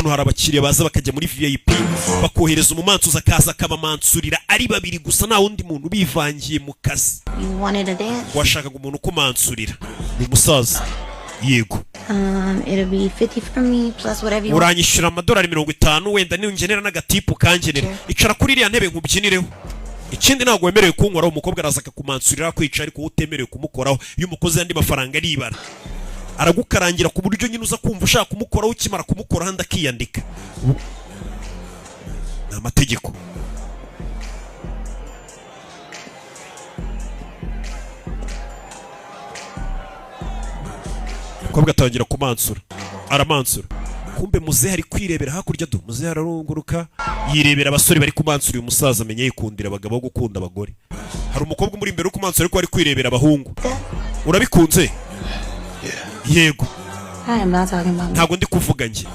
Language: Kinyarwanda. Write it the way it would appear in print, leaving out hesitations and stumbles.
Hano hari abakiriya baza bakajya muri VIP, bakohereza umumansuzi akaza akabamansurira ari babiri gusa, nta wundi muntu ubivangiye mu kazi. You wanted a dance? Washakaga umuntu ukumansurira? Ni umusaza, yego. It'll be 50 for me plus whatever you want. Uranyishyura amadolari 50, wenda ningenera n'agatip kangenera. Icara kuri iriya ntebe nkubyinireho. Ikindi, ntabwo wemerewe kunkoraho. Umukobwa araza akakumansurira, kwica, ariko wowe utemerewe kumukoraho. Iyo umukoze andi mafaranga aribara. Aragukarangira ku buryo nyine uza kumva ushaka kumukoraho, ukimara kumukoraho andi akiyandika. Ni amategeko. Umukobwa atangira kumansura, aramansura. Kumbe muzehe ari kwirebera hakurya. Do, muzehe ararunguruka yirebera abasore bari kumansura. Uyu musaza amenya yikundira abagabo bo gukunda abagore. Hari umukobwa umuri imbere uri kumansura, ariko ari kwirebera abahungu. Urabikunze? Yego. I am not talking about me. Ntabwo ndi kuvuga njye.